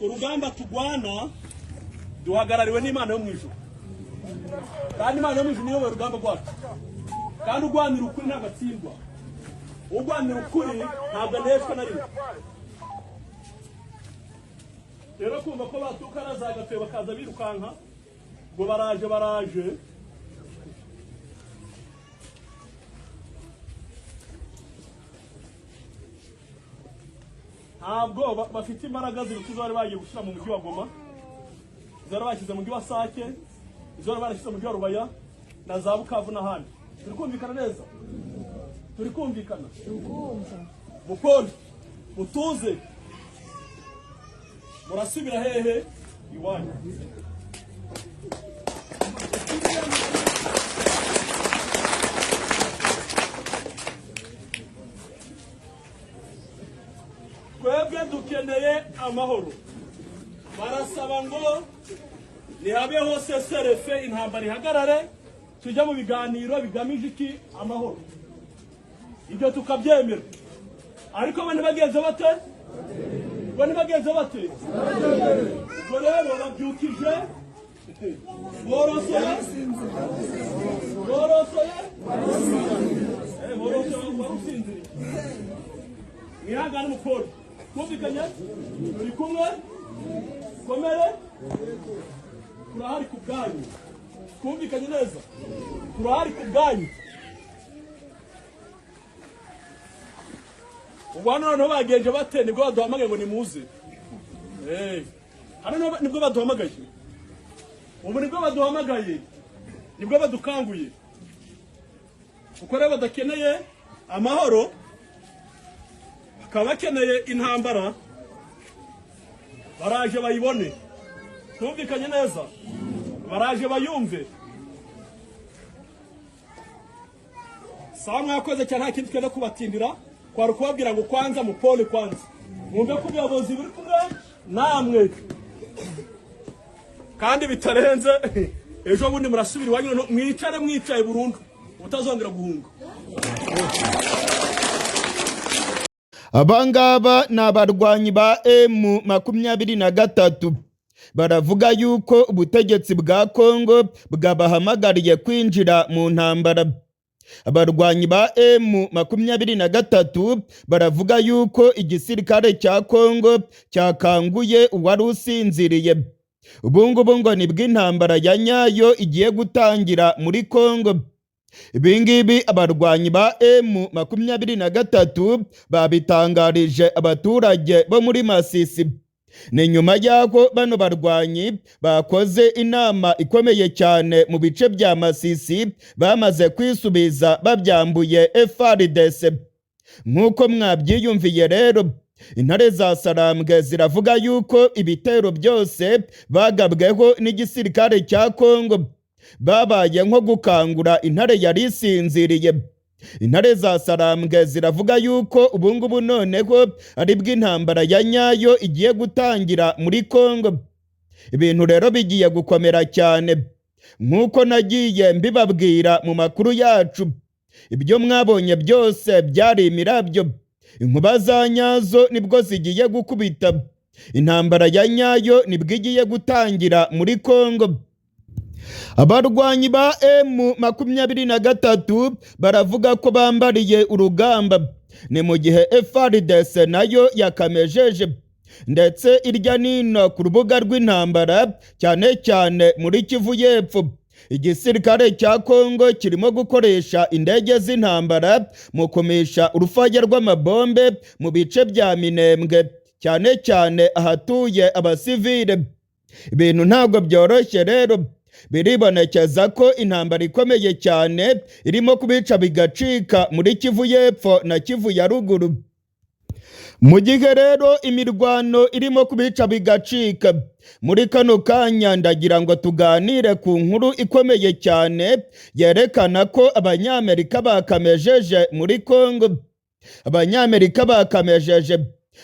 Urugamba tugwana duhagarariwe n'Imana yo mu ijuru, kandi Imana yo mu ijuru niyo urugamba rwacu. Kandi urwanira ukuri ntabwo atsindwa, urwanira ukuri ntabwo aneshwa na rimwe. Rero kumva ko batuka za bakaza birukanka ngo baraje baraje, ntabwo bafite imbaraga ziruta izo bari bagiye gushyira mu mujyi wa Goma, izo bari bashyize mu mujyi wa Sake, izo bari barashyize mu mujyi wa Rubaya na za Bukavu n'ahandi. Turi kumvikana neza? Turi kumvikana? Mukore mutuze, murasubira hehe? Iwanyu. Twebwe dukeneye amahoro. Barasaba ngo ntihabeho cessez-le-feu, intambara ihagarare, tujya mu biganiro bigamije iki? Amahoro. Ibyo tukabyemera, ariko bo ntibagenze bate? Bo ntibagenze bate? Ubwo rero babyukije borosoye, borosoye, borosoye wari usinziriye. Mwihangane mukore, twumvikanye, turi kumwe, komere, turahari ku bwanyu. Twumvikanye neza, turahari ku bwanyu. Ubwo hano noneho bagenje bate? Nibwo baduhamagaye ngo nimuze. Hano nibwo baduhamagaye, ubu nibwo baduhamagaye, nibwo badukanguye. Kuko rero badakeneye amahoro, bakaba bakeneye intambara, baraje bayibone. Twumvikanye neza, baraje bayumve. Sawa, mwakoze cyane, nta kindi twenda kubatindira, kwari ukubabwira ngo kwanza mupole, kwanza mwumve ko ubuyobozi buri kumwe namwe, kandi bitarenze ejo bundi murasubira iwanyu, mwicare mwicaye burundu, utazongera guhunga. Abangaba ni abarwanyi ba M23, baravuga yuko ubutegetsi bwa Kongo bwabahamagariye kwinjira mu ntambara. Abarwanyi ba M23 baravuga yuko igisirikare cya Kongo cyakanguye uwari usinziriye. Ubu ngubu ngo nibwo intambara ya nyayo igiye gutangira muri Kongo. Ibingibi abarwanyi ba M23 babitangarije abaturage bo muri Masisi. Ni nyuma y'aho bano barwanyi bakoze inama ikomeye cyane mu bice bya Masisi, bamaze kwisubiza babyambuye FARDC. Nk'uko mwabyiyumviye rero, intare za Sarambwe ziravuga yuko ibitero byose bagabweho n'igisirikare cya Kongo babaye nko gukangura intare yari isinziriye. Intare za Sarambwe ziravuga yuko ubungubu noneho ari bw'intambara ya nyayo igiye gutangira muri Kongo. Ibintu rero bigiye gukomera cyane, nk'uko nagiye mbibabwira mu makuru yacu. Ibyo mwabonye byose byari imirabyo, inkuba za nyazo nibwo zigiye gukubita. Intambara ya nyayo nibwo igiye gutangira muri Kongo. Abarwanyi ba M23 baravuga ko bambariye urugamba, ni mu gihe FARDC nayo yakamejeje ndetse irya nino ku rubuga rw'intambara, cyane cyane muri Kivu y'Epfo. Igisirikare cya Kongo kirimo gukoresha indege z'intambara mu kumisha urufaya rw'amabombe mu bice bya Minembwe, cyane cyane ahatuye abasivile. Ibintu ntabwo byoroshye rero, biribonekeza ko intambara ikomeye cyane irimo kubica bigacika muri Kivu y'Epfo na Kivu ya Ruguru. Mu gihe rero imirwano irimo kubica bigacika muri kano kanya, ndagira ngo tuganire ku nkuru ikomeye cyane yerekana ko Abanyamerika bakamejeje muri Kongo. Abanyamerika bakamejeje,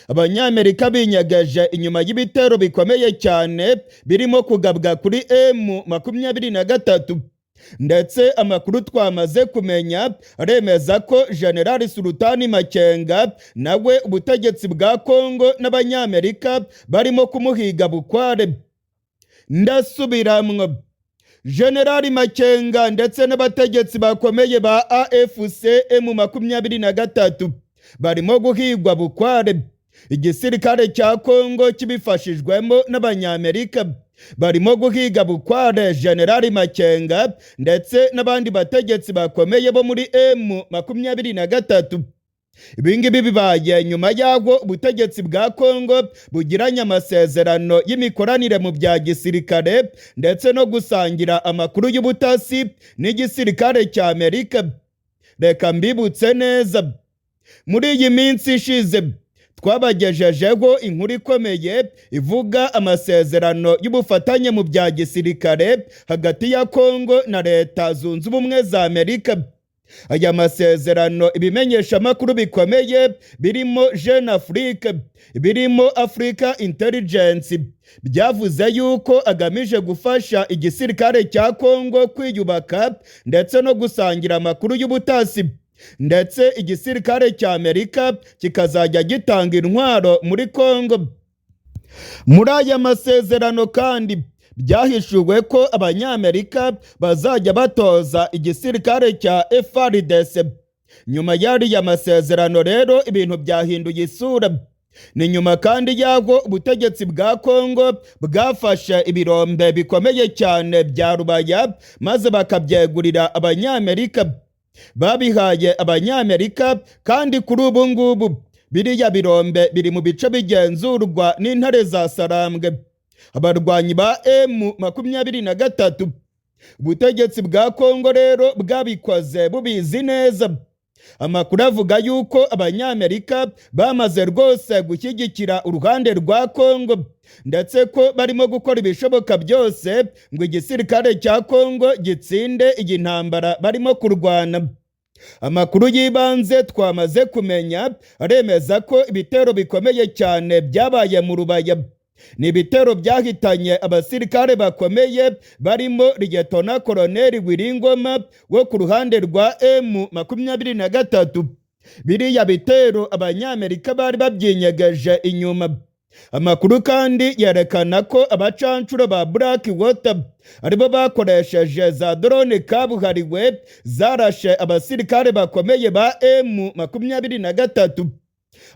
Abanyamerika binyegeje inyuma y'ibitero bikomeye cyane birimo kugabwa kuri M23. Ndetse amakuru twamaze kumenya aremeza ko General Sultani Makenga nawe ubutegetsi bwa Kongo n'Abanyamerika barimo kumuhiga bukware. Ndasubiramwo, General Makenga ndetse n'abategetsi bakomeye ba AFC M23 barimo guhigwa bukware. Igisirikare cya Kongo kibifashijwemo n'Abanyamerika barimo guhiga bukware General Makenga ndetse n'abandi bategetsi bakomeye bo muri M23. Ibingibi bibaye nyuma y'aho ubutegetsi bwa Kongo bugiranye amasezerano y'imikoranire mu bya gisirikare ndetse no gusangira amakuru y'ubutasi n'igisirikare cya Amerika. Reka mbibutse neza, muri iyi minsi ishize twabagejejeho inkuru ikomeye ivuga amasezerano y'ubufatanye mu bya gisirikare hagati ya Kongo na Leta Zunze Ubumwe za Amerika. Aya masezerano ibimenyeshamakuru bikomeye birimo Jeune Afrique, birimo Africa Intelligence byavuze yuko agamije gufasha igisirikare cya Kongo kwiyubaka ndetse no gusangira amakuru y'ubutasi, ndetse igisirikare cya Amerika kikazajya gitanga intwaro muri Kongo. Muri aya masezerano kandi byahishuwe ko Abanyamerika bazajya batoza igisirikare cya FARDC. Nyuma y'ariya masezerano rero ibintu byahinduye isura. Ni nyuma kandi y'aho ubutegetsi bwa Kongo bwafashe ibirombe bikomeye cyane bya Rubaya maze bakabyegurira Abanyamerika. Babihaye Abanyamerika, kandi kuri ubu ngubu biriya birombe biri mu bice bigenzurwa n'intare za Sarambwe, abarwanyi ba M23. Ubutegetsi bwa Kongo rero bwabikoze bubizi neza. Amakuru avuga yuko Abanyamerika bamaze rwose gushyigikira uruhande rwa Kongo, ndetse ko barimo gukora ibishoboka byose ngo igisirikare cya Kongo gitsinde iyi ntambara barimo kurwana. Amakuru y'ibanze twamaze kumenya aremeza ko ibitero bikomeye cyane byabaye mu Rubaya. Ni ibitero byahitanye abasirikare bakomeye barimo Lieutenant Colonel Wiringoma wo ku ruhande rwa M23. Biriya bitero Abanyamerika bari babyinyegeje inyuma. Amakuru kandi yerekana ko abacancuro ba Black Water aribo bakoresheje za drone kabuhariwe zarashe abasirikare bakomeye ba M23.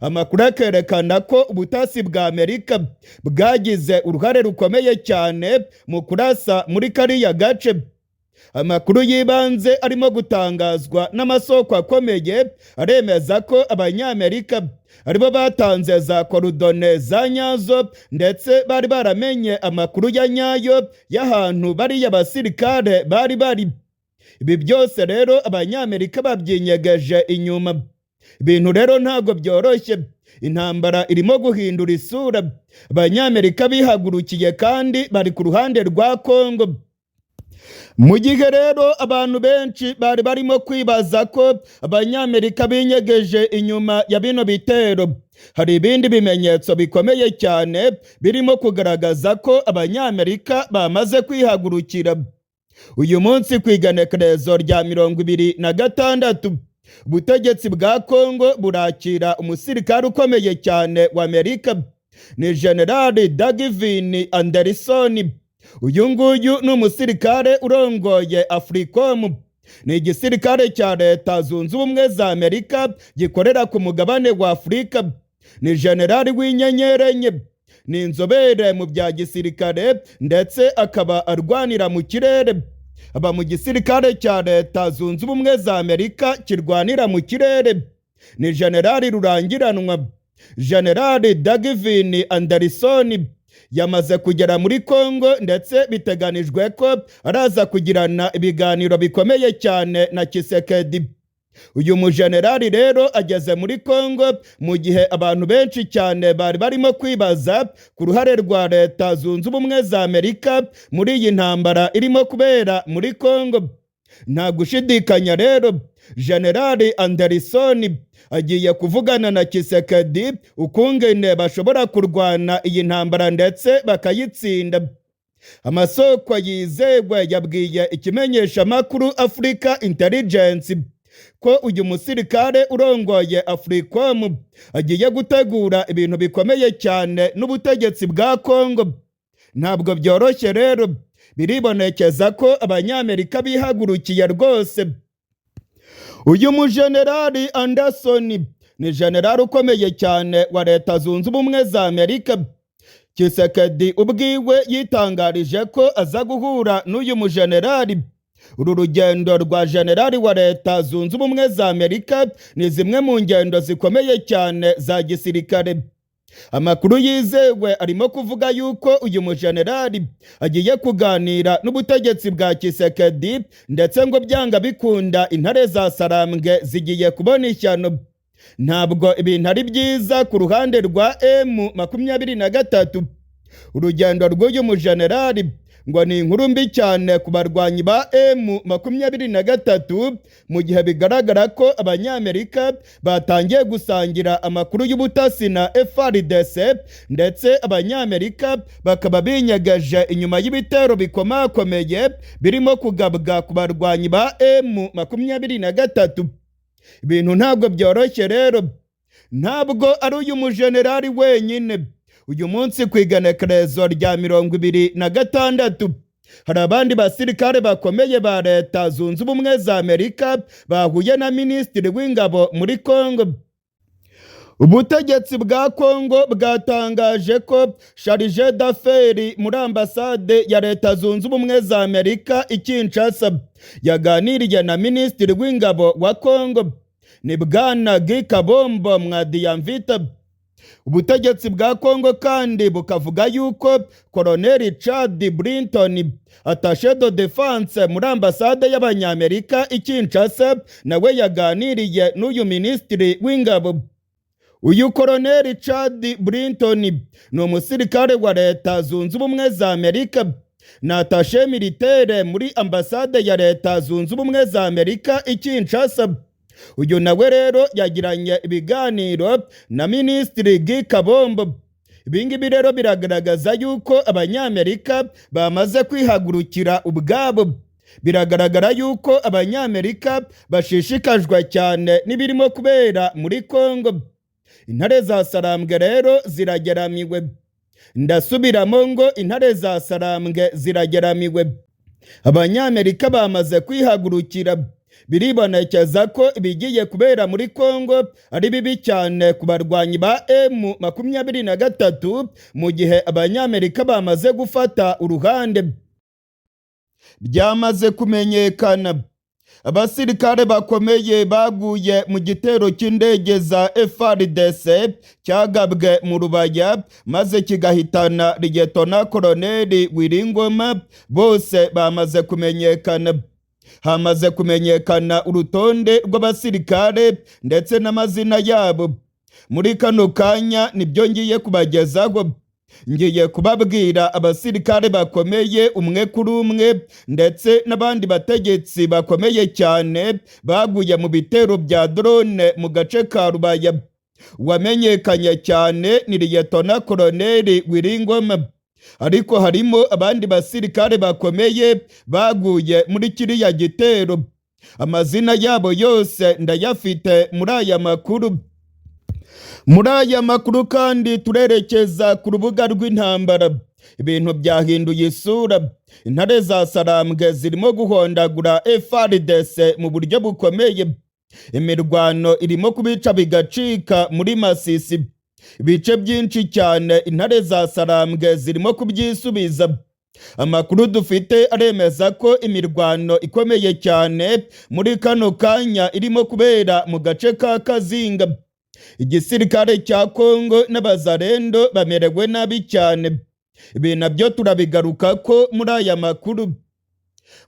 Amakuru akerekana ko ubutasi bwa Amerika bwagize uruhare rukomeye cyane mu kurasa muri kariya gace. Amakuru y'ibanze arimo gutangazwa n'amasoko akomeye aremeza ko Abanyamerika aribo batanze za coordonnées za nyazo, ndetse bari baramenye amakuru ya nyayo y'ahantu bariya basirikare bari bari. Ibi byose rero Abanyamerika babyinyegeje inyuma. Ibintu rero ntabwo byoroshye, intambara irimo guhindura isura. Abanyamerika bihagurukiye kandi bari ku ruhande rwa Kongo. Mu gihe rero abantu benshi bari barimo kwibaza ko Abanyamerika binyegeje inyuma ya bino bitero, hari ibindi bimenyetso bikomeye cyane birimo kugaragaza ko Abanyamerika bamaze kwihagurukira. Uyu munsi ku igenekerezo rya 26, ubutegetsi bwa Kongo burakira umusirikare ukomeye cyane wa Amerika, ni Generali Dagvin Anderson. Uyu nguyu ni umusirikare urongoye AFRICOM, ni igisirikare cya Leta Zunze Ubumwe za Amerika gikorera ku mugabane wa Afurika. Ni generali w'inyenyeri enye, ni inzobere mu bya gisirikare ndetse akaba arwanira mu kirere. Aba mu gisirikare cya Leta Zunze Ubumwe za Amerika kirwanira mu kirere. Ni generali rurangiranwa. Generali Dagvin Anderson yamaze kugera muri Kongo, ndetse biteganijwe ko araza kugirana ibiganiro bikomeye cyane na Tshisekedi. Uyu mujenerali rero ageze muri Kongo mu gihe abantu benshi cyane bari barimo kwibaza ku ruhare rwa Leta Zunze Ubumwe za Amerika muri iyi ntambara irimo kubera muri Kongo. Nta gushidikanya rero, Generali Anderson agiye kuvugana na Tshisekedi ukungene bashobora kurwana iyi ntambara ndetse bakayitsinda. Amasoko yizewe yabwiye ikimenyeshamakuru Africa Intelligence ko uyu musirikare urongoye Africom agiye gutegura ibintu bikomeye cyane n'ubutegetsi bwa Kongo. Ntabwo byoroshye rero, biribonekeza ko Abanyamerika bihagurukiye rwose. Uyu mujenerali Anderson ni generali ukomeye cyane wa Leta Zunze Ubumwe za Amerika. Tshisekedi ubwiwe yitangarije ko aza guhura n'uyu mujenerali. Uru rugendo rwa generali wa Leta Zunze Ubumwe za Amerika ni zimwe mu ngendo zikomeye cyane za gisirikare. Amakuru yizewe arimo kuvuga yuko uyu mujenerali agiye kuganira n'ubutegetsi bwa Tshisekedi, ndetse ngo byanga bikunda intare za Sarambwe zigiye kubona ishyano. Ntabwo ibintu ari byiza ku ruhande rwa M23. Urugendo rw'uyu mujenerali ngo ni inkuru mbi cyane ku barwanyi ba M23, mu gihe bigaragara ko Abanyamerika batangiye gusangira amakuru y'ubutasi na FARDC, ndetse Abanyamerika bakaba binyegeje inyuma y'ibitero bikomakomeye birimo kugabwa ku barwanyi ba M23. Ibintu ntabwo byoroshye rero. Ntabwo ari uyu mujenerali wenyine. Uyu munsi ku igenekerezo rya 26 hari abandi basirikare bakomeye ba Leta Zunze Ubumwe za Amerika bahuye na minisitiri w'ingabo muri Kongo. Ubutegetsi bwa Kongo bwatangaje ko chargé d'affaires muri ambasade ya Leta Zunze Ubumwe za Amerika i Kinshasa yaganiriye na minisitiri w'ingabo wa Kongo, ni bwana Guy Kabombo Muadiamvita. Ubutegetsi bwa Kongo kandi bukavuga yuko Koloneli Chad Brinton, attaché de défense muri ambasade y'Abanyamerika i Kinshasa, nawe yaganiriye n'uyu minisitiri w'ingabo. Uyu Koloneli Chad Brinton ni umusirikare wa Leta Zunze Ubumwe za Amerika, ni attaché militaire muri ambasade ya Leta Zunze Ubumwe za Amerika i Kinshasa. Uyu nawe rero yagiranye ibiganiro na minisitiri Guy Kabombo. Ibingibi rero biragaragaza yuko Abanyamerika bamaze kwihagurukira ubwabo. Biragaragara yuko Abanyamerika bashishikajwe cyane n'ibirimo kubera muri Kongo. Intare za Sarambwe rero zirageramiwe. Ndasubiramo ngo intare za Sarambwe zirageramiwe. Abanyamerika bamaze kwihagurukira. Biribonekeza ko ibigiye kubera muri Kongo ari bibi cyane ku barwanyi ba M23, mu gihe Abanyamerika bamaze gufata uruhande. Byamaze kumenyekana, abasirikare bakomeye baguye mu gitero cy'indege za FARDC cyagabwe mu Rubaya maze kigahitana Lieutenant Koloneli Willy Ngoma bose bamaze kumenyekana. Hamaze kumenyekana urutonde rw'abasirikare ndetse n'amazina yabo. Muri kano kanya nibyo ngiye kubagezaho. Ngiye kubabwira abasirikare bakomeye umwe kuri umwe, ndetse n'abandi bategetsi bakomeye cyane baguye mu bitero bya drone mu gace ka Rubaya. Wamenyekanye cyane ni Lieutenant Koloneli Willy Ngoma, ariko harimo abandi basirikare bakomeye baguye muri kiriya gitero. Amazina yabo yose ndayafite muri aya makuru. Muri aya makuru kandi turerekeza ku rubuga rw'intambara. Ibintu byahinduye isura. Intare za Sarambwe zirimo guhondagura FARDC mu buryo bukomeye. Imirwano irimo kubica bigacika muri Masisi. Ibice byinshi cyane intare za Sarambwe zirimo kubyisubiza. Amakuru dufite aremeza ko imirwano ikomeye cyane muri kano kanya irimo kubera mu gace ka Kazinga. Igisirikare cya Kongo n'Abazarendo bamerewe nabi cyane. Ibi nabyo turabigaruka ko muri aya makuru.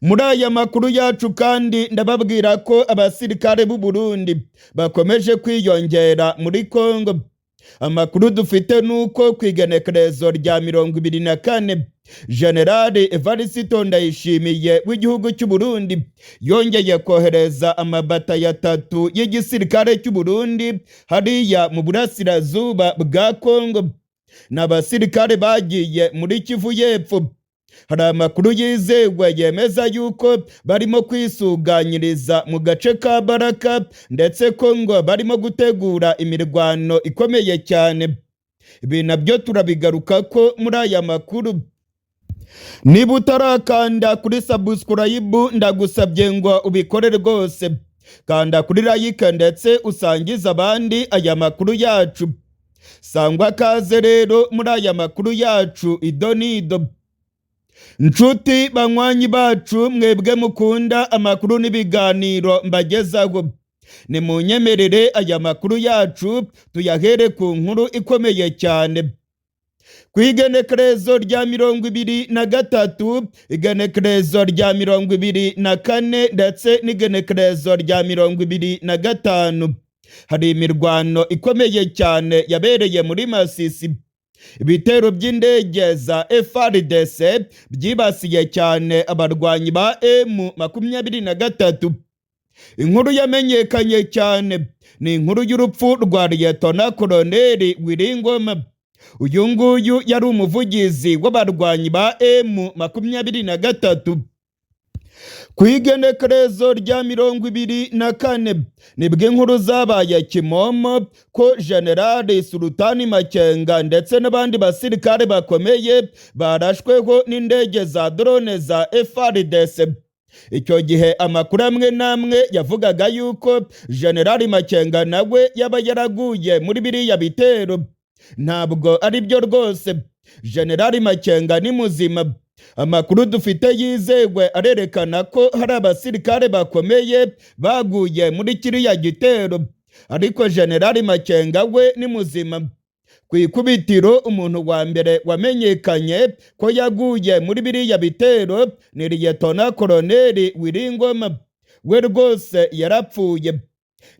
Muri aya makuru yacu kandi ndababwira ko abasirikare b'u Burundi bakomeje kwiyongera muri Kongo. Amakuru dufite nuko ku igenekerezo rya 24 Generali Evariste Ndayishimiye w'igihugu cy'u Burundi yongeye kohereza amabatayo atatu y'igisirikare cy'u Burundi hariya mu burasirazuba bwa Kongo. Ni abasirikare bagiye muri Kivu y'Epfo. Hari amakuru yizewe yemeza yuko barimo kwisuganyiriza mu gace ka Baraka, ndetse ko ngo barimo gutegura imirwano ikomeye cyane. Ibi nabyo turabigaruka ko muri aya makuru. Niba utarakanda kuri subscribe, ndagusabye ngo ubikore rwose. Kanda kuri like ndetse usangize abandi aya makuru yacu. Sangwa kaze rero muri aya makuru yacu ido n'ido. Nshuti banywanyi bacu, mwebwe mukunda amakuru n'ibiganiro mbagezaho, nimunyemerere aya makuru yacu tuyahere ku nkuru ikomeye cyane. Ku igenekerezo rya 23, igenekerezo rya 24 ndetse n'igenekerezo rya 25, hari imirwano ikomeye cyane yabereye muri Masisi. Ibitero by'indege za FARDC byibasiye cyane abarwanyi ba M23. Inkuru yamenyekanye cyane ni inkuru y'urupfu rwa Liyetona Koloneli Willy Ngoma. Uyu nguyu yari umuvugizi w'abarwanyi ba M23. Ku igenekerezo rya 24 nibwo inkuru zabaye kimomo ko Generali Sultani Makenga ndetse n'abandi basirikare bakomeye barashweho n'indege za drone za FARDC. Icyo gihe amakuru amwe n'amwe yavugaga yuko Generali Makenga nawe yaba yaraguye muri biriya bitero. Ntabwo ari byo rwose, Generali Makenga ni muzima. Amakuru dufite yizewe arerekana ko hari abasirikare bakomeye baguye muri kiriya gitero, ariko Generali Makenga we ni muzima. Ku ikubitiro, umuntu wa mbere wamenyekanye ko yaguye muri biriya bitero ni Liyetona Koloneli Willy Ngoma. We rwose yarapfuye.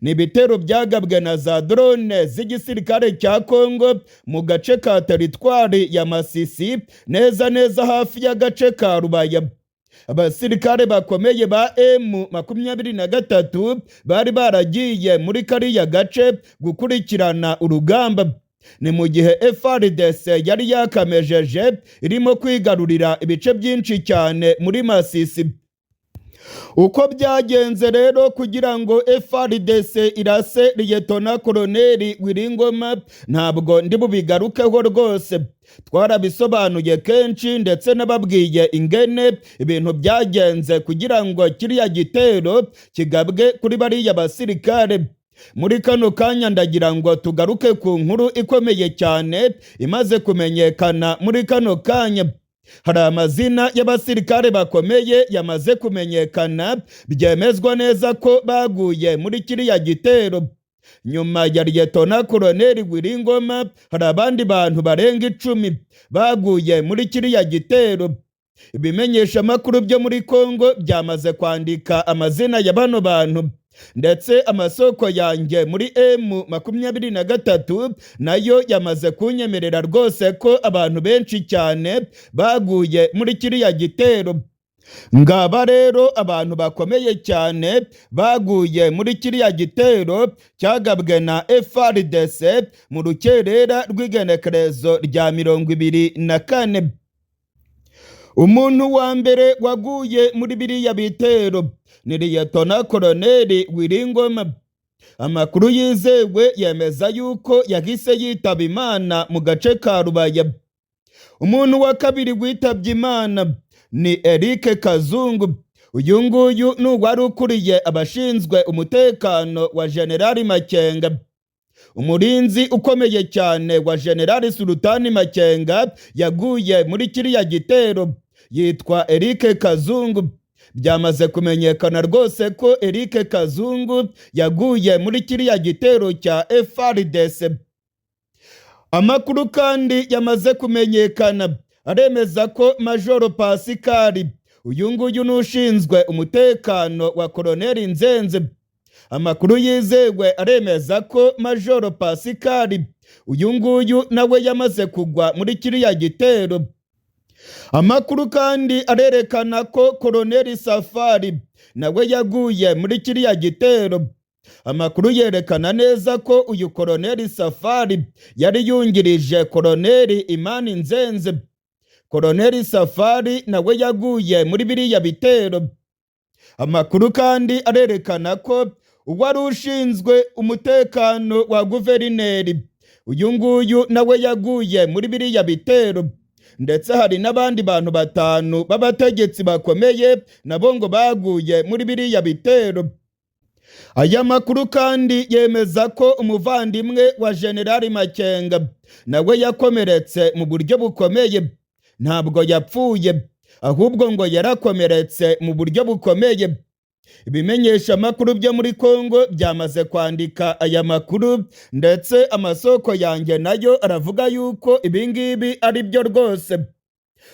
Ni ibitero byagabwe na za drone z'igisirikare cya Kongo mu gace ka teritwari ya Masisi, neza neza hafi y'agace ka Rubaya. Abasirikare bakomeye ba M23 bari baragiye muri kariya gace gukurikirana urugamba. Ni mu gihe FARDC yari yakamejeje irimo kwigarurira ibice byinshi cyane muri Masisi. Uko byagenze rero kugira ngo FARDC irase Liyetona Koloneli Willy Ngoma ntabwo ndi bubigarukeho rwose. Twarabisobanuye kenshi, ndetse n'ababwiye ingene ibintu byagenze kugira ngo kiriya gitero kigabwe kuri bariya basirikare. Muri kano kanya ndagira ngo tugaruke ku nkuru ikomeye cyane imaze kumenyekana muri kano kanya. Hari amazina y'abasirikare bakomeye yamaze kumenyekana, byemezwa neza ko baguye muri kiriya gitero. Nyuma ya Liyetona Koloneli Willy Ngoma, hari abandi bantu barenga 10 baguye muri kiriya gitero. Ibimenyeshamakuru byo muri Kongo byamaze kwandika amazina ya bano bantu, ndetse amasoko yanjye muri M23 nayo yamaze kunyemerera rwose ko abantu benshi cyane baguye muri kiriya gitero. Ngaba rero abantu bakomeye cyane baguye muri kiriya gitero cyagabwe na FARDC mu rukerera rw'igenekerezo rya 24. Umuntu wa mbere waguye muri biriya bitero ni Liyetona Koloneli Willy Ngoma. Amakuru yizewe yemeza yuko yahise yitaba Imana mu gace ka Rubaya. Umuntu wa kabiri witabye Imana ni Eric Kazungu. Uyu nguyu ni uwari ukuriye abashinzwe umutekano wa Generali Makenga. Umurinzi ukomeye cyane wa Generali Sultani Makenga yaguye muri kiriya gitero, yitwa Eric Kazungu. Byamaze kumenyekana rwose ko Eric Kazungu yaguye muri kiriya gitero cya FARDC. Amakuru kandi yamaze kumenyekana aremeza ko Majoro Pasikari, uyu nguyu ni ushinzwe umutekano wa Koloneli Nzenze. Amakuru yizewe aremeza ko Majoro Pasikari uyu nguyu nawe yamaze kugwa muri kiriya gitero. Amakuru kandi arerekana ko Koloneli Safari nawe yaguye muri kiriya gitero. Amakuru yerekana neza ko uyu Koloneli Safari yari yungirije Koloneli Imani Nzenze. Koloneli Safari nawe yaguye muri biriya bitero. Amakuru kandi arerekana ko uwari ushinzwe umutekano wa guverineri, uyu nguyu nawe yaguye muri biriya bitero, ndetse hari n'abandi bantu batanu b'abategetsi bakomeye nabo ngo baguye muri biriya bitero. Aya makuru kandi yemeza ko umuvandimwe wa Generali Makenga nawe yakomeretse mu buryo bukomeye. Ntabwo yapfuye, ahubwo ngo yarakomeretse mu buryo bukomeye. Ibimenyesha amakuru byo muri Kongo byamaze kwandika aya makuru, ndetse amasoko yanjye nayo aravuga yuko ibingibi ari byo rwose.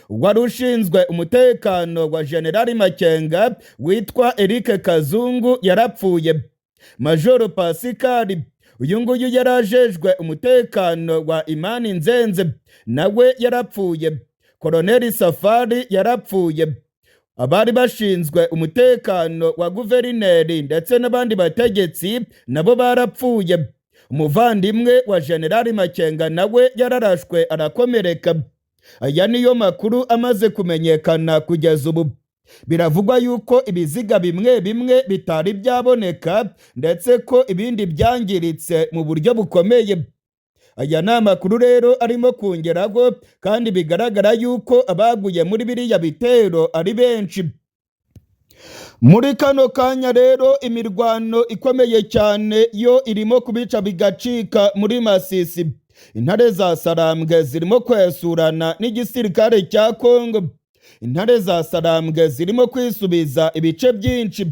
Uwari ushinzwe umutekano wa Generali Makenga witwa Eric Kazungu yarapfuye. Majoro Pasikari, uyu nguyu yari ajejwe umutekano wa Imani Nzenze, nawe yarapfuye. Koloneli Safari yarapfuye. Abari bashinzwe umutekano wa guverineri ndetse n'abandi bategetsi nabo barapfuye. Umuvandimwe wa Generali Makenga nawe yararashwe arakomereka. Aya niyo makuru amaze kumenyekana kugeza ubu. Biravugwa yuko ibiziga bimwe bimwe bitari byaboneka, ndetse ko ibindi byangiritse mu buryo bukomeye. Aya ni amakuru rero arimo kongeraho, kandi bigaragara yuko abaguye muri biriya bitero ari benshi. Muri kano kanya rero imirwano ikomeye cyane yo irimo kubica bigacika muri Masisi. Intare za Sarambwe zirimo kwesurana n'igisirikare cya Kongo. Intare za Sarambwe zirimo kwisubiza ibice byinshi.